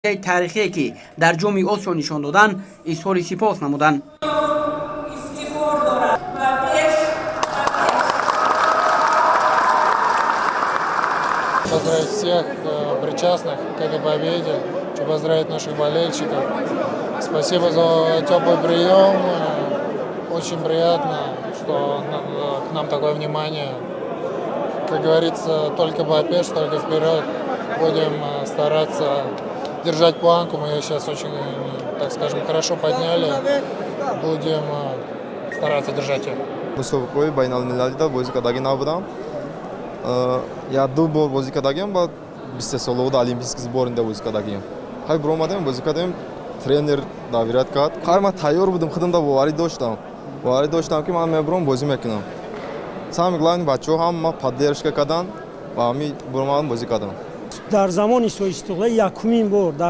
Таърихие, ки дар Ҷоми Осиё нишон доданд, изҳори сипос намуданд. Ифтихор дорад ва пеш ва пеш. Поздравить всех причастных к этой победе, хочу поздравить наших болельщиков. Спасибо за теплый прием. Очень приятно, что к нам такое внимание. Как говорится, только ба пеш, только вперед. Будем стараться держать планку. Мы ее сейчас очень, так скажем, хорошо подняли. Будем стараться держать ее. Мусобиқаҳои байналмилалида бозӣ кардагӣ набудам. Як ду бор бозӣ кардагиам, баъд 23 солауда олимпийский сборный да бозӣ кардагиам. Ҳай, биромадем, бозӣ кардем, тренер доверять кард. Ҳар ман тайёр будам, худамда боварӣ доштам, ки ман мебурам, бозӣ мекунам. Самое главное, бачаҳо ҳама поддержка карданд ва ҳами биромадам, бозӣ кардам. Дар замони соҳибистиқлолӣ якумин бор дар